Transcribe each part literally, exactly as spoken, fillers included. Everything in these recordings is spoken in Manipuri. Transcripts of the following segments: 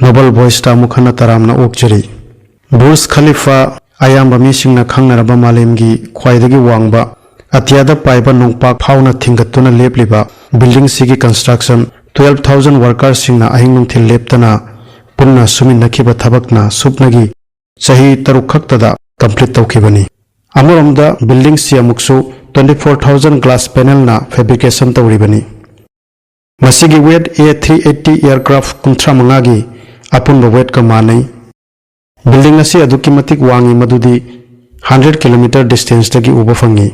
Noble Voice ꯇ ꯑꯃꯨꯛ ꯍꯟꯅ ꯇꯔꯥꯝꯅ ꯑꯣꯛꯆꯔꯤ꯫ ꯕꯨꯔꯖ ꯈꯂꯤꯐꯥ, ꯑꯌꯥꯝꯕ ꯃꯤꯁꯤꯡꯅ ꯈꯪꯅꯔꯕ ꯃꯥꯂꯦꯝꯒꯤ ꯈ꯭ꯋꯥꯏꯗꯒꯤ ꯋꯥꯡꯕ ꯑꯇꯤꯌꯥꯗ ꯄꯥꯏꯕ ꯅꯣꯡꯄꯥꯛ ꯐꯥꯎꯅ ꯊꯤꯡꯒꯠꯇꯨꯅ ꯂꯦꯞꯂꯤꯕ building ꯁꯤꯒꯤ construction twelve thousand worker ꯁꯤꯡꯅ ꯑꯍꯤꯡ ꯅꯨꯡꯊꯤꯜ ꯂꯦꯞꯇꯅ ꯄꯨꯟꯅ ꯁꯨꯃꯤꯟꯅꯈꯤꯕ ꯊꯕꯛꯅ ꯁꯨꯞꯅꯒꯤ ꯆꯍꯤ ꯇꯔꯨꯛ ꯈꯛꯇꯗ complete ꯇꯧꯈꯤꯕꯅꯤ꯫ ꯑꯃꯔꯣꯝꯗ building ꯁꯤ ꯑꯃꯨꯛꯁꯨ twenty four thousand glass panel ꯅ fabrication ꯇꯧꯔꯤꯕꯅꯤ꯫ ꯃꯁꯤꯒꯤ weight A three eighty aircraft ꯀꯨꯟꯊ꯭ꯔꯥ ꯃꯉꯥꯒꯤ ꯑꯄꯨꯟꯕ weight ꯀ ꯃꯥꯟꯅꯩ꯫ Building ꯑꯁꯤ ꯑꯗꯨꯛꯀꯤ ꯃꯇꯤꯛ ꯋꯥꯡꯏ ꯃꯗꯨꯗꯤ hundred kilometer distance ꯇꯒꯤ ꯎꯕ ꯐꯪꯏ꯫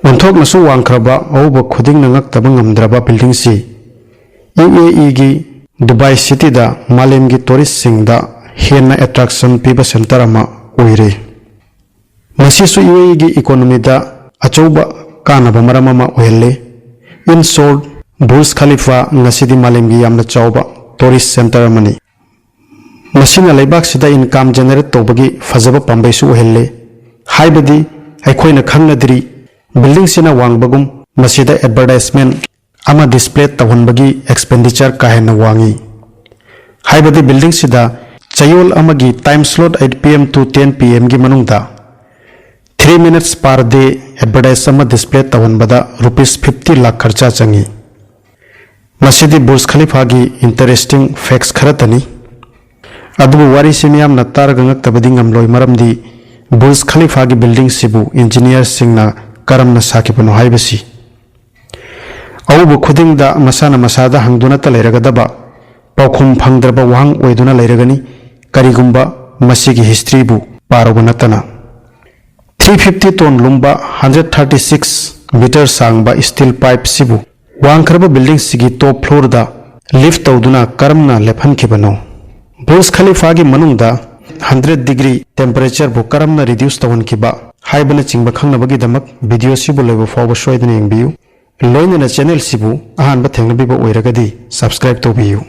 ꯑꯣꯟꯊꯣꯛꯅꯁꯨ ꯋꯥꯡꯈ꯭ꯔꯕ ꯑꯎꯕ ꯈꯨꯗꯤꯡꯅ ꯉꯛꯇꯕ ꯉꯝꯗ꯭ꯔꯕ building ꯁꯤ UAE ꯒꯤ ꯗꯨꯕꯥꯏ city ꯗ ꯃꯥꯂꯦꯝꯒꯤ tourist ꯁꯤꯡꯗ ꯍꯦꯟꯅ attraction ꯄꯤꯕ centre ꯑꯃ ꯑꯣꯏꯔꯦ꯫ ꯃꯁꯤꯁꯨ UAE ꯒꯤ economy ꯗ ꯑꯆꯧꯕ ꯀꯥꯟꯅꯕ ꯃꯔꯝ ꯑꯃ ꯑꯣꯏꯍꯜꯂꯦ꯫ In short, ꯕꯨꯔꯖ ꯈꯂꯤꯐꯥ ꯉꯁꯤꯗꯤ ꯃꯥꯂꯦꯝꯒꯤ ꯌꯥꯝꯅ ꯆꯥꯎꯕ tourist centre ꯑꯃꯅꯤ꯫ ꯃꯁꯤꯅ ꯂꯩꯕꯥꯛꯁꯤꯗ income generate ꯇꯧꯕꯒꯤ ꯐꯖꯕ ꯄꯥꯝꯕꯩꯁꯨ ꯑꯣꯏꯍꯜꯂꯦ꯫ ꯍꯥꯏꯕꯗꯤ ꯑꯩꯈꯣꯏꯅ ꯈꯪꯅꯗ꯭ꯔꯤ, building ꯁꯤꯅ ꯋꯥꯡꯕꯒꯨꯝ ꯃꯁꯤꯗ advertisement ꯑꯃ display ꯇꯧꯍꯟꯕꯒꯤ expenditure ꯀꯥ ꯍꯦꯟꯅ ꯋꯥꯡꯏ꯫ ꯍꯥꯏꯕꯗꯤ building ꯁꯤꯗ ꯆꯌꯣꯜ ꯑꯃꯒꯤ time slot eight PM to ten PM ꯒꯤ ꯃꯅꯨꯡꯗ three minutes per day advertise ꯑꯃ display ꯇꯧꯍꯟꯕꯗ rupees fifty ꯂꯥꯈ ꯈꯔꯆ ꯆꯪꯏ꯫ ꯃꯁꯤꯗꯤ ꯕꯨꯔꯖ ꯈꯂꯤꯐꯥꯒꯤ interesting facts ꯈꯔꯇꯅꯤ꯫ ꯑꯗꯨꯕꯨ ꯋꯥꯔꯤꯁꯤ ꯃꯤꯌꯥꯝꯅ ꯇꯥꯔꯒ ꯉꯛꯇꯕꯗꯤ ꯉꯝꯂꯣꯏ, ꯃꯔꯝꯗꯤ ꯕꯨꯔꯖ ꯈꯂꯤꯐꯥꯒꯤ building ꯁꯤꯕꯨ engineer ꯁꯤꯡꯅ ꯀꯔꯝꯅ ꯁꯥꯈꯤꯕꯅꯣ ꯍꯥꯏꯕꯁꯤ꯫ ꯑꯎꯕ ꯈꯨꯗꯤꯡꯗ ꯃꯁꯥꯅ ꯃꯁꯥꯗ ꯍꯪꯗꯨꯅꯇ ꯂꯩꯔꯒꯗꯕ ꯄꯥꯎꯈꯨꯝ ꯐꯪꯗ꯭ꯔꯕ ꯋꯥꯍꯪ ꯑꯣꯏꯗꯨꯅ ꯂꯩꯔꯒꯅꯤ, ꯀꯔꯤꯒꯨꯝꯕ ꯃꯁꯤꯒꯤ history ꯕꯨ ꯄꯥꯔꯨꯕ ꯅꯠꯇꯅ꯫ Three fifty ton ꯂꯨꯝꯕ, hundred thirty six meter ꯁꯥꯡꯕ steel pipe ꯁꯤꯕꯨ ꯋꯥꯡꯈ꯭ꯔꯕ building ꯁꯤꯒꯤ top floor ꯗ lift ꯇꯧꯗꯨꯅ ꯀꯔꯝꯅ ꯂꯦꯞꯍꯟꯈꯤꯕꯅꯣ? ꯕꯨꯔꯖ ꯈꯂꯤꯐꯥꯒꯤ ꯃꯅꯨꯡꯗ hundred degree temperature ꯕꯨ ꯀꯔꯝꯅ reduce ꯇꯧꯍꯟꯈꯤꯕ ꯍꯥꯏꯕꯅꯆꯤꯡꯕ ꯈꯪꯅꯕꯒꯤꯗꯃꯛ video ꯁꯤꯕꯨ ꯂꯣꯏꯕ ꯐꯥꯎꯕ ꯁꯣꯏꯗꯅ ꯌꯦꯡꯕꯤꯌꯨ꯫ ꯂꯣꯏꯅꯅ channel ꯁꯤꯕꯨ ꯑꯍꯥꯟꯕ ꯊꯦꯡꯅꯕꯤꯕ ꯑꯣꯏꯔꯒꯗꯤ subscribe ꯇꯧꯕꯤꯌꯨ꯫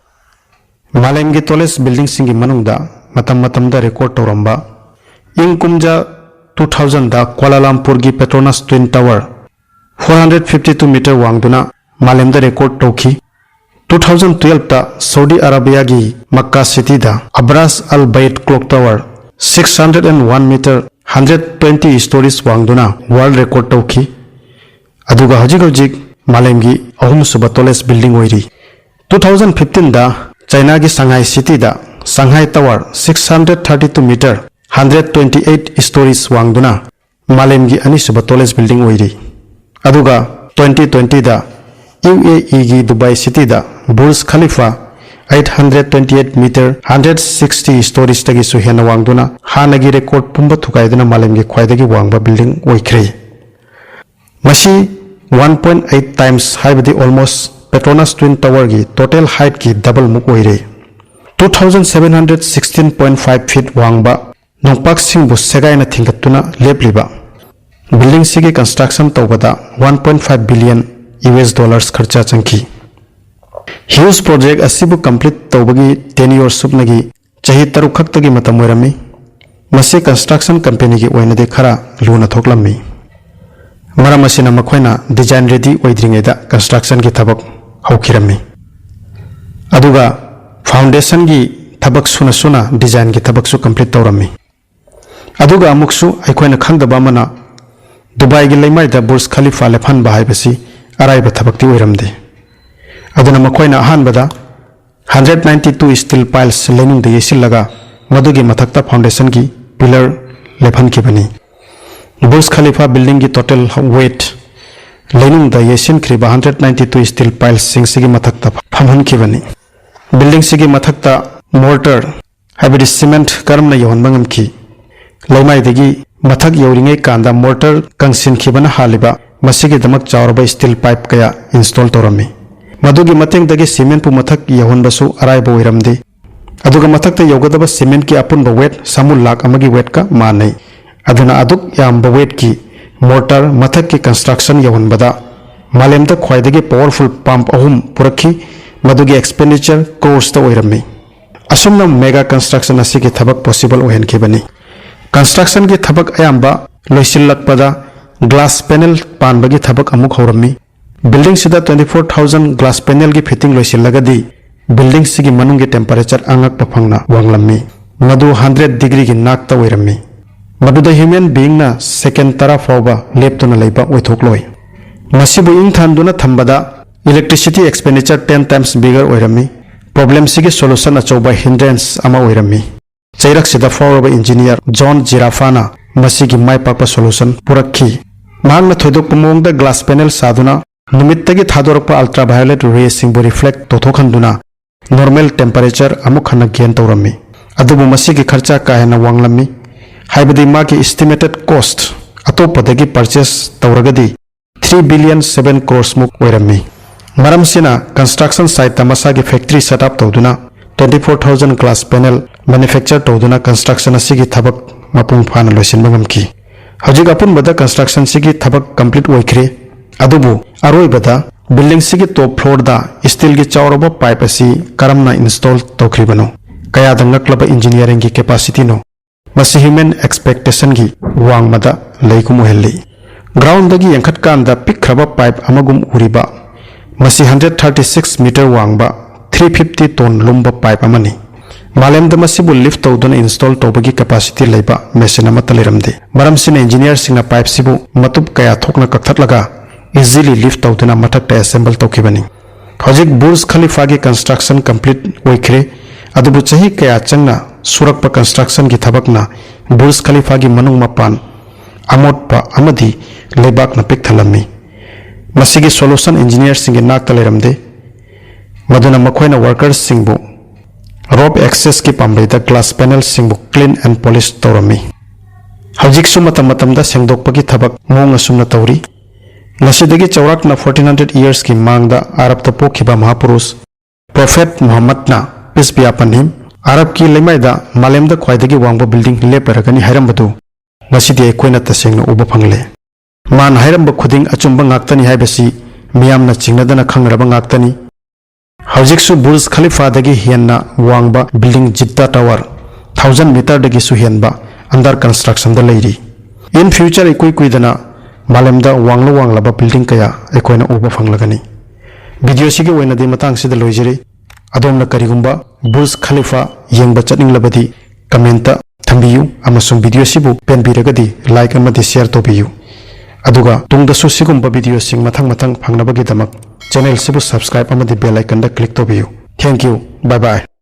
ꯃꯥꯂꯦꯝꯒꯤ tallest building ꯁꯤꯡꯒꯤ ꯃꯅꯨꯡꯗ ꯃꯇꯝ ꯃꯇꯝꯗ record ꯇꯧꯔꯝꯕ, ꯏꯪ ꯀꯨꯝꯖꯥ two thousand ꯗ ꯀ꯭ꯋꯥꯂꯥꯂꯝꯄꯨꯔꯒꯤ Petronas Twin Tower four hundred fifty two meter ꯋꯥꯡꯗꯨꯅ ꯃꯥꯂꯦꯝꯗ record ꯇꯧꯈꯤ꯫ ꯇꯨ ꯊꯥꯎꯖꯟ ꯇꯨꯌꯦꯜꯐꯇ ꯁꯥꯎꯗꯤ ꯑꯔꯥꯕꯤꯌꯥꯒꯤ ꯃꯛꯀꯥ ꯁꯤꯇꯤꯗ Abraj Al Bait clock tower six hundred and one metre, hundred twenty storeys ꯋꯥꯡꯗꯨꯅ ꯋꯥꯔꯜ ꯔꯦꯀꯣꯔꯗ ꯇꯧꯈꯤ꯫ ꯑꯗꯨꯒ ꯍꯧꯖꯤꯛ ꯍꯧꯖꯤꯛ ꯃꯥꯂꯦꯝꯒꯤ ꯑꯍꯨꯝꯁꯨꯕ ꯇꯣꯂꯦꯁ ꯕꯤꯜꯗꯤꯡ ꯑꯣꯏꯔꯤ꯫ ꯇꯨ ꯊꯥꯎꯖꯟ ꯐꯤꯐꯇꯤꯟꯗ ꯆꯥꯏꯅꯥꯒꯤ ꯁꯪꯍꯥꯏ ꯁꯤꯇꯤꯗ Shanghai tower six hundred thirty two metre, hundred twenty eight storeys ꯋꯥꯡꯗꯨꯅ ꯃꯥꯂꯦꯝꯒꯤ ꯑꯅꯤꯁꯨꯕ ꯇꯣꯂꯦꯁ ꯕꯤꯜꯗꯤꯡ ꯑꯣꯏꯔꯤ꯫ ꯑꯗꯨꯒ ꯇ꯭ꯋꯦꯟꯇꯤ ꯇ꯭ꯋꯦꯟꯇꯤꯗ ꯌꯨ ꯑꯦ ꯏꯒꯤ ꯗꯨꯕꯥꯏ ꯁꯤꯇꯤꯗ Burj Khalifa eight hundred twenty eight metre, hundred sixty ꯁ꯭ꯇꯣꯔꯤꯁꯇꯒꯤꯁꯨ ꯍꯦꯟꯅ ꯋꯥꯡꯗꯨꯅ ꯍꯥꯟꯅꯒꯤ ꯔꯦꯀꯣꯔꯗ ꯄꯨꯝꯕ ꯊꯨꯒꯥꯏꯗꯨꯅ ꯃꯥꯂꯦꯝꯒꯤ ꯈ꯭ꯋꯥꯏꯗꯒꯤ ꯋꯥꯡꯕ ꯕꯤꯜꯗꯤꯡ ꯑꯣꯏꯈ꯭ꯔꯦ꯫ ꯃꯁꯤ ꯋꯥꯟ ꯄꯣꯏꯟ ꯑꯩꯠ ꯇꯥꯏꯝꯁ, ꯍꯥꯏꯕꯗꯤ ꯑꯣꯜꯃꯣꯁ ꯄꯦꯇ꯭ꯔꯣꯅꯁ ꯇ꯭ꯋꯤꯟ ꯇꯋꯥꯔꯒꯤ ꯇꯣꯇꯦꯜ ꯍꯥꯏꯠꯀꯤ ꯗꯕꯜꯃꯨꯛ ꯑꯣꯏꯔꯦ꯫ Two thousand seven hundred sixteen point five feet ꯋꯥꯡꯕ ꯅꯣꯡꯄꯥꯛꯁꯤꯡꯕꯨ ꯁꯦꯒꯥꯏꯅ ꯊꯤꯡꯒꯠꯇꯨꯅ ꯂꯦꯞꯂꯤꯕ ꯕꯤꯜꯗꯤꯡꯁꯤꯒꯤ ꯀꯟꯁꯇ꯭ꯔꯛꯁꯟ ꯇꯧꯕꯗ one point five billion U S dollars ꯈꯔꯆ ꯆꯪꯈꯤ꯫ ꯍ꯭ꯌꯨꯖ ꯄ꯭ꯔꯣꯖꯦꯛ ꯑꯁꯤꯕꯨ ꯀꯝꯄ꯭ꯂꯤꯠ ꯇꯧꯕꯒꯤ ꯇꯦꯟꯌꯣꯔ ꯁꯨꯞꯅꯒꯤ ꯆꯍꯤ ꯇꯔꯨꯛ ꯈꯛꯇꯒꯤ ꯃꯇꯝ ꯑꯣꯏꯔꯝꯃꯤ꯫ ꯃꯁꯤ ꯀꯟꯁꯇ꯭ꯔꯛꯁꯟ ꯀꯝꯄꯦꯅꯤꯒꯤ ꯑꯣꯏꯅꯗꯤ ꯈꯔ ꯂꯨꯅ ꯊꯣꯛꯂꯝꯃꯤ꯫ ꯃꯔꯝ ꯑꯁꯤꯅ ꯃꯈꯣꯏꯅ ꯗꯤꯖꯥꯏꯟ ꯔꯦꯗꯤ ꯑꯣꯏꯗ꯭ꯔꯤꯉꯩꯗ ꯀꯟꯁꯇ꯭ꯔꯛꯁꯟꯒꯤ ꯊꯕꯛ ꯍꯧꯈꯤꯔꯝꯃꯤ꯫ ꯑꯗꯨꯒ ꯐꯥꯎꯟꯗꯦꯁꯟꯒꯤ ꯊꯕꯛ ꯁꯨꯅ ꯁꯨꯅ ꯗꯤꯖꯥꯏꯟꯒꯤ ꯊꯕꯛꯁꯨ ꯀꯝꯄ꯭ꯂꯤꯠ ꯇꯧꯔꯝꯃꯤ꯫ ꯑꯗꯨꯒ ꯑꯃꯨꯛꯁꯨ ꯑꯩꯈꯣꯏꯅ ꯈꯪꯗꯕ ꯑꯃꯅ, ꯗꯨꯕꯥꯏꯒꯤ ꯂꯩꯃꯥꯏꯗ ꯕꯨꯔꯖ ꯈꯂꯤꯐꯥ ꯂꯦꯞꯍꯟꯕ ꯍꯥꯏꯕꯁꯤ ꯑꯔꯥꯏꯕ ꯊꯕꯛꯇꯤ ꯑꯣꯏꯔꯝꯗꯦ꯫ ꯑꯗꯨꯅ ꯃꯈꯣꯏꯅ ꯑꯍꯥꯟꯕꯗ hundred ninety two steel piles ꯂꯩꯅꯨꯡꯗ ꯌꯩꯁꯤꯜꯂꯒ ꯃꯗꯨꯒꯤ ꯃꯊꯛꯇ ꯐꯥꯎꯟꯗꯦꯁꯟꯒꯤ ꯄꯤꯂꯔ ꯂꯦꯞꯍꯟꯈꯤꯕꯅꯤ꯫ ꯕꯨꯔꯖ ꯈꯂꯤꯐꯥ ꯕꯤꯜꯗꯤꯡꯒꯤ ꯇꯣꯇꯦꯜ ꯋꯦꯠ ꯂꯩꯅꯨꯡꯗ ꯌꯩꯁꯤꯟꯈ꯭ꯔꯤꯕ ꯍꯟꯗ꯭ꯔꯦꯠ ꯅꯥꯏꯟꯇꯤ ꯇꯨ ꯁ꯭ꯇꯤꯜ ꯄꯥꯏꯜꯁꯁꯤꯡꯁꯤꯒꯤ ꯃꯊꯛꯇ ꯐꯝꯍꯟꯈꯤꯕꯅꯤ꯫ ꯕꯤꯜꯗꯤꯡꯁꯤꯒꯤ ꯃꯊꯛꯇ ꯃꯣꯔꯇꯔ, ꯍꯥꯏꯕꯗꯤ ꯁꯤꯃꯦꯟꯠ ꯀꯔꯝꯅ ꯌꯧꯍꯟꯕ ꯉꯝꯈꯤ? ꯂꯩꯃꯥꯏꯗꯒꯤ ꯃꯊꯛ ꯌꯧꯔꯤꯉꯩ ꯀꯥꯟꯗ ꯃꯣꯔꯇꯔ ꯀꯪꯁꯤꯟꯈꯤꯕꯅ ꯍꯥꯜꯂꯤꯕ ꯃꯁꯤꯒꯤꯗꯃꯛ ꯆꯥꯎꯔꯕ ꯁ꯭ꯇꯤꯜ ꯄꯥꯏꯞ ꯀꯌꯥ ꯏꯟꯁꯇꯣꯜ ꯇꯧꯔꯝꯃꯤ꯫ ꯃꯗꯨꯒꯤ ꯃꯇꯦꯡꯗꯒꯤ ꯁꯤꯃꯦꯟꯠꯄꯨ ꯃꯊꯛ ꯌꯧꯍꯟꯕꯁꯨ ꯑꯔꯥꯏꯕ ꯑꯣꯏꯔꯝꯗꯦ꯫ ꯑꯗꯨꯒ ꯃꯊꯛꯇ ꯌꯧꯒꯗꯕ ꯁꯤꯃꯦꯟꯠꯀꯤ ꯑꯄꯨꯟꯕ ꯋꯦꯠ ꯁꯥꯃꯨ ꯂꯥꯈ ꯑꯃꯒꯤ ꯋꯦꯠꯀ ꯃꯥꯟꯅꯩ꯫ ꯑꯗꯨꯅ ꯑꯗꯨꯛ ꯌꯥꯝꯕ ꯋꯦꯠꯀꯤ ꯃꯣꯔꯇꯔ ꯃꯊꯛꯀꯤ ꯀꯟꯁꯇ꯭ꯔꯛꯁꯟ ꯌꯧꯍꯟꯕꯗ ꯃꯥꯂꯦꯝꯗ ꯈ꯭ꯋꯥꯏꯗꯒꯤ ꯄꯥꯋꯔꯐꯨꯜ ꯄꯝꯞ ꯑꯍꯨꯝ ꯄꯨꯔꯛꯈꯤ, ꯃꯗꯨꯒꯤ ꯑꯦꯛꯁꯄꯦꯟꯗꯤꯆꯔ ꯀ꯭ꯔꯣꯔꯁꯇ ꯑꯣꯏꯔꯝꯃꯤ꯫ ꯑꯁꯨꯝꯅ ꯃꯦꯒꯥ ꯀꯟꯁꯇ꯭ꯔꯛꯁꯟ ꯑꯁꯤꯒꯤ ꯊꯕꯛ ꯄꯣꯁꯤꯕꯜ ꯑꯣꯏꯍꯟꯈꯤꯕꯅꯤ꯫ ꯀꯟꯁꯇ꯭ꯔꯛꯁꯟꯒꯤ ꯊꯕꯛ ꯑꯌꯥꯝꯕ ꯂꯣꯏꯁꯤꯜꯂꯛꯄꯗ ꯒ꯭ꯂꯥꯁ ꯄꯦꯅꯦꯜ ꯄꯥꯟꯕꯒꯤ ꯊꯕꯛ ꯑꯃꯨꯛ ꯍꯧꯔꯝꯃꯤ꯫ Building ꯁꯤꯗ twenty four thousand glass panel ꯒꯤ fitting ꯂꯣꯏꯁꯤꯜꯂꯒꯗꯤ building ꯁꯤꯒꯤ ꯃꯅꯨꯡꯒꯤ temperature ꯑꯉꯛꯄ ꯐꯪꯅ ꯋꯥꯡꯂꯝꯃꯤ꯫ ꯃꯗꯨ hundred degree ꯒꯤ ꯅꯥꯛꯇ ꯑꯣꯏꯔꯝꯃꯤ꯫ ꯃꯗꯨꯗ human being ꯅ second ꯇꯔꯥ ꯐꯥꯎꯕ ꯂꯦꯞꯇꯨꯅ ꯂꯩꯕ ꯑꯣꯏꯊꯣꯛꯂꯣꯏ꯫ ꯃꯁꯤꯕꯨ ꯏꯪꯊꯍꯟꯗꯨꯅ ꯊꯝꯕꯗ electricity expenditure ten times bigger ꯑꯣꯏꯔꯝꯃꯤ꯫ Problem ꯁꯤꯒꯤ solution ꯑꯆꯧꯕ hindrance ꯑꯃ ꯑꯣꯏꯔꯝꯃꯤ꯫ ꯆꯩꯔꯛꯁꯤꯗ ꯐꯥꯎꯔꯕ engineer John Zerafa ꯅ ꯃꯁꯤꯒꯤ ꯃꯥꯏ ꯄꯥꯛꯄ solution ꯄꯨꯔꯛꯈꯤ꯫ ꯃꯍꯥꯛꯅ ꯊꯣꯏꯗꯣꯛꯄ ꯃꯑꯣꯡꯗ glass panel ꯁꯥꯗꯨꯅ ꯅꯨꯃꯤꯠꯇꯒꯤ ꯊꯥꯗꯣꯔꯛꯄ ultraviolet ray ꯁꯤꯡꯕꯨ reflect ꯇꯧꯊꯣꯛꯍꯟꯗꯨꯅ normal temperature ꯑꯃꯨꯛ ꯍꯟꯅ gain ꯇꯧꯔꯝꯃꯤ꯫ ꯑꯗꯨꯕꯨ ꯃꯁꯤꯒꯤ ꯈꯔꯆ ꯀꯥ ꯍꯦꯟꯅ ꯋꯥꯡꯂꯝꯃꯤ, ꯍꯥꯏꯕꯗꯤ ꯃꯥꯒꯤ estimated cost ꯑꯇꯣꯞꯄꯗꯒꯤ purchase ꯇꯧꯔꯒꯗꯤ three billion seven crores ꯃꯨꯛ ꯑꯣꯏꯔꯝꯃꯤ꯫ ꯃꯔꯝꯁꯤꯅ construction site ꯇ ꯃꯁꯥꯒꯤ factory set up ꯇꯧꯗꯨꯅ twenty four thousand glass panel manufacture ꯇꯧꯗꯨꯅ construction ꯑꯁꯤꯒꯤ ꯊꯕꯛ ꯃꯄꯨꯡ ꯐꯥꯅ ꯂꯣꯏꯁꯤꯟꯕ ꯉꯝꯈꯤ꯫ ꯍꯧꯖꯤꯛ ꯑꯄꯨꯟꯕꯗ construction ꯁꯤꯒꯤ ꯊꯕꯛ complete ꯑꯣꯏꯈ꯭ꯔꯦ꯫ ꯑꯗꯨꯕꯨ ꯑꯔꯣꯏꯕꯗ building ꯁꯤꯒꯤ top floor ꯗ steel ꯒꯤ ꯆꯥꯎꯔꯕ pipe ꯑꯁꯤ ꯀꯔꯝꯅ install ꯇꯧꯈ꯭ꯔꯤꯕꯅꯣ? ꯀꯌꯥꯗ ꯉꯛꯂꯕ engineering ꯒꯤ capacity ꯅꯣ! ꯃꯁꯤ human expectation ꯒꯤ ꯋꯥꯡꯃꯗ ꯂꯩꯒꯨꯝ ꯑꯣꯏꯍꯜꯂꯤ꯫ Ground ꯗꯒꯤ ꯌꯦꯡꯈꯠꯀꯥꯟꯗ ꯄꯤꯛꯈ꯭ꯔꯕ pipe ꯑꯃꯒꯨꯝ ꯎꯔꯤꯕ ꯃꯁꯤ hundred thirty six meter ꯋꯥꯡꯕ, three fifty ton ꯂꯨꯝꯕ pipe ꯑꯃꯅꯤ꯫ ꯃꯥꯂꯦꯝꯗ ꯃꯁꯤꯕꯨ lift ꯇꯧꯗꯨꯅ install ꯇꯧꯕꯒꯤ capacity ꯂꯩꯕ machine ꯑꯃꯠꯇ ꯂꯩꯔꯝꯗꯦ꯫ ꯃꯔꯝꯁꯤꯅ engineer ꯁꯤꯡꯅ pipe ꯁꯤꯕꯨ ꯃꯇꯨꯞ ꯀꯌꯥ ꯊꯣꯛꯅ ꯀꯛꯊꯠꯂꯒ easily lift ꯇꯧꯗꯨꯅ ꯃꯊꯛꯇ assemble ꯇꯧꯈꯤꯕꯅꯤ꯫ ꯍꯧꯖꯤꯛ Burj Khalifa ꯒꯤ construction complete ꯑꯣꯏꯈ꯭ꯔꯦ, ꯑꯗꯨꯕꯨ ꯆꯍꯤ ꯀꯌꯥ ꯆꯪꯅ ꯁꯨꯔꯛꯄ construction ꯒꯤ ꯊꯕꯛꯅ Burj Khalifa ꯒꯤ ꯃꯅꯨꯡ ꯃꯄꯥꯟ ꯑꯃꯣꯠꯄ ꯑꯃꯗꯤ ꯂꯩꯕꯥꯛꯅ ꯄꯤꯛ ꯊꯜꯂꯝꯃꯤ꯫ ꯃꯁꯤꯒꯤ solution engineer ꯁꯤꯡꯒꯤ ꯅꯥꯛꯇ ꯂꯩꯔꯝꯗꯦ, ꯃꯗꯨꯅ ꯃꯈꯣꯏꯅ workers ꯁꯤꯡꯕꯨ rope access ꯀꯤ ꯄꯥꯝꯕꯩꯗ glass panel ꯁꯤꯡꯕꯨ clean and polish ꯇꯧꯔꯝꯃꯤ꯫ ꯍꯧꯖꯤꯛꯁꯨ ꯃꯇꯝ ꯃꯇꯝꯗ ꯁꯦꯡꯗꯣꯛꯄꯒꯤ ꯊꯕꯛ ꯃꯑꯣꯡ ꯑꯁꯨꯝꯅ ꯇꯧꯔꯤ꯫ ꯉꯁꯤꯗꯒꯤ ꯆꯥꯎꯔꯥꯛꯅ fourteen hundred years ꯀꯤ ꯃꯥꯡꯗ ꯑꯔꯕꯇ ꯄꯣꯛꯈꯤꯕ ꯃꯍꯥꯄꯨꯔꯨꯁ Prophet ꯃꯨꯍꯝꯃꯗꯅ, peace be upon him, ꯑꯔꯕꯀꯤ ꯂꯩꯃꯥꯏꯗ ꯃꯥꯂꯦꯝꯗ ꯈ꯭ꯋꯥꯏꯗꯒꯤ ꯋꯥꯡꯕ building ꯂꯦꯞꯂꯔꯒꯅꯤ ꯍꯥꯏꯔꯝꯕꯗꯨ ꯉꯁꯤꯗꯤ ꯑꯩꯈꯣꯏꯅ ꯇꯁꯦꯡꯅ ꯎꯕ ꯐꯪꯂꯦ꯫ ꯃꯥꯅ ꯍꯥꯏꯔꯝꯕ ꯈꯨꯗꯤꯡ ꯑꯆꯨꯝꯕ ꯉꯥꯛꯇꯅꯤ ꯍꯥꯏꯕꯁꯤ ꯃꯤꯌꯥꯝꯅ ꯆꯤꯡꯅꯗꯅ ꯈꯪꯅꯔꯕ ꯉꯥꯛꯇꯅꯤ꯫ ꯍꯧꯖꯤꯛꯁꯨ Burj Khalifa ꯗꯒꯤ ꯍꯦꯟꯅ ꯋꯥꯡꯕ building Jeddah Tower, thousand meter ꯗꯒꯤꯁꯨ ꯍꯦꯟꯕ, under construction ꯗ ꯂꯩꯔꯤ꯫ In future ꯏꯀꯨꯏ ꯀꯨꯏꯗꯅ ꯃꯥꯂꯦꯝꯗ ꯋꯥꯡꯂ ꯋꯥꯡꯂꯕ building ꯀꯌꯥ ꯑꯩꯈꯣꯏꯅ ꯎꯕ ꯐꯪꯂꯒꯅꯤ꯫ Video ꯁꯤꯒꯤ ꯑꯣꯏꯅꯗꯤ ꯃꯇꯥꯡꯁꯤꯗ ꯂꯣꯏꯖꯔꯤ꯫ ꯑꯗꯣꯝꯅ ꯀꯔꯤꯒꯨꯝꯕ ꯕꯨꯔꯖ ꯈꯂꯤꯐꯥ ꯌꯦꯡꯕ ꯆꯠꯅꯤꯡꯂꯕꯗꯤ comment ꯊꯝꯕꯤꯌꯨ ꯑꯃꯁꯨꯡ video ꯁꯤꯕꯨ ꯄꯦꯟꯕꯤꯔꯒꯗꯤ like ꯑꯃꯗꯤ share ꯇꯧꯕꯤꯌꯨ꯫ ꯑꯗꯨꯒ ꯇꯨꯡꯗꯁꯨ ꯁꯤꯒꯨꯝꯕ video ꯁꯤꯡ ꯃꯊꯪ ꯃꯊꯪ ꯐꯪꯅꯕꯒꯤꯗꯃꯛ channel ꯁꯤꯕꯨ subscribe ꯑꯃꯗꯤ bell icon ꯗ click ꯇꯧꯕꯤꯌꯨ꯫ Thank you. Bye bye.